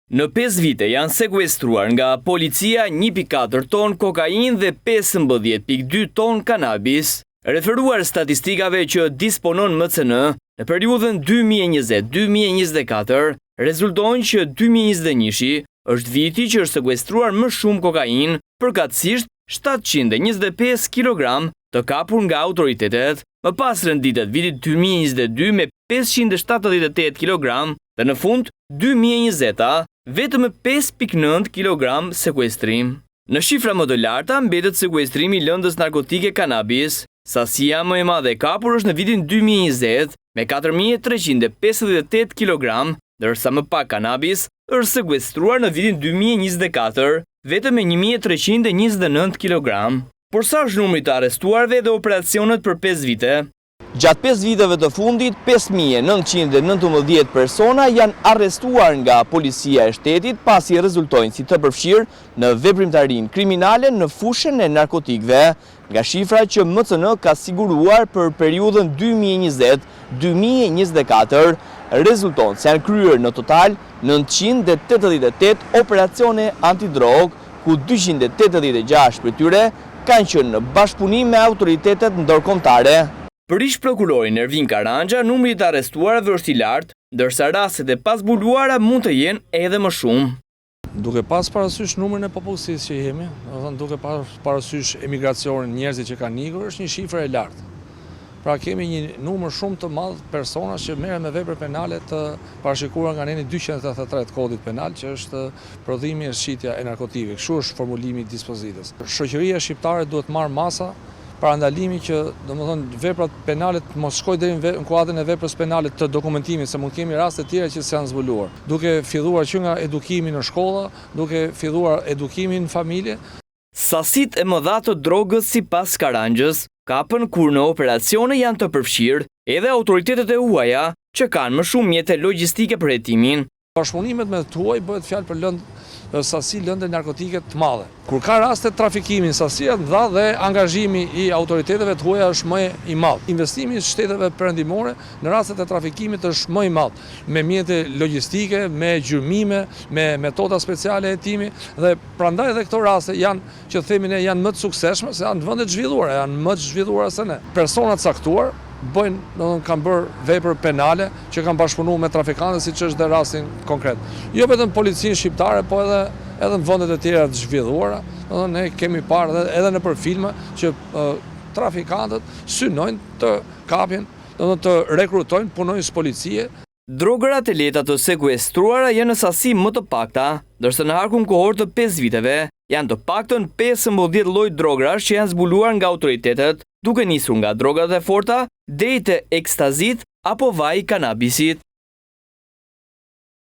Në 5 vite janë sekuestruar nga policia 1.4 ton kokainë dhe 15.2 ton kanabis. Referuar statistikave që disponon MCN, në periudhën 2020-2024, rezulton që 2021-shi është viti që është sekuestruar më shumë kokainë, përkatësisht 725 kg të kapur nga autoritetet. Më pas renditet viti 2022 me 578 kg dhe në fund 2020-a vetëm me 5.9 kg sekuestrim. Në shifra më të larta mbetet sekuestrimi i lëndës narkotike kanabis. Sasia më e madhe e kapur është në vitin 2020 me 4358 kg, ndërsa më pak kanabis është sekuestruar në vitin 2024 vetëm me 1329 kg. Por sa është numri të arrestuarve dhe operacionet për 5 vite? Gjatë 5 viteve të fundit, 5919 persona janë arrestuar nga policia e shtetit pasi rezultojnë si të përfshirë në veprimtarinë kriminale në fushën e narkotikëve. Nga shifra që MCN ka siguruar për periudhën 2020-2024, rezulton se janë kryer në total 988 operacione antidrog, ku 286 prej tyre kanë qenë në bashkëpunim me autoritetet ndërkombëtare. Për ish prokurorin Ervin Karanxha, numri i të arrestuarve është i lartë, ndërsa rastet e pazbuluara mund të jenë edhe më shumë. Duke pas parasysh numrin e popullsisë që jemi, do të thënë duke pas parasysh emigracionin, njerëzit që kanë ikur, është një shifër e lartë. Pra kemi një numër shumë të madh personash që merren me vepër penale të parashikuar nga neni 283 të Kodit Penal, që është prodhimi e shitja e narkotikëve. Kështu është formulimi i dispozitës. Shoqëria shqiptare duhet marrë masa parandalimi që, domethënë, veprat penale të mos shkojë deri në kuadrin e veprës penale të dokumentimit, se mund kemi raste tjera që s'janë zbuluar. Duke filluar që nga edukimi në shkolla, duke filluar edukimi në familje. Sasitë e mëdha të drogës sipas Karanxhës kapen kur në operacione janë të përfshirë edhe autoritetet e huaja që kanë më shumë mjete logjistike për hetimin. Bashkëpunimet me të huaj bëhet fjalë për lëndë sasi lënde narkotike të madhe. Kur ka raste trafikimi në sasira të mëdha dhe angazhimi i autoriteteve të huaja është më i madh. Investimi i shteteve perëndimore në rastet e trafikimit është më i madh, me mjete logjistike, me gjurmime, me metoda speciale hetimi dhe prandaj edhe këto raste janë që themi ne janë më të suksesshme se janë vende të zhvilluara, janë më të zhvilluara se ne. Persona të caktuar bëjnë, domethënë kanë bërë vepër penale që kanë bashkëpunuar me trafikantët siç është dhe rastin konkret. Jo vetëm policinë shqiptare, po edhe edhe në vendet e tjera të zhvilluara, domethënë ne kemi parë edhe, edhe nëpër filma që trafikantët synojnë të kapin, domethënë të rekrutojnë punonjës policie. Drogërat e lehta të sekuestruara janë në sasi më të pakta, ndërsa në harkun kohor të 5 viteve janë të paktën 15 lloj drogrash që janë zbuluar nga autoritetet, duke nisur nga drogat e forta deri te ekstazit apo vaji i kanabisit.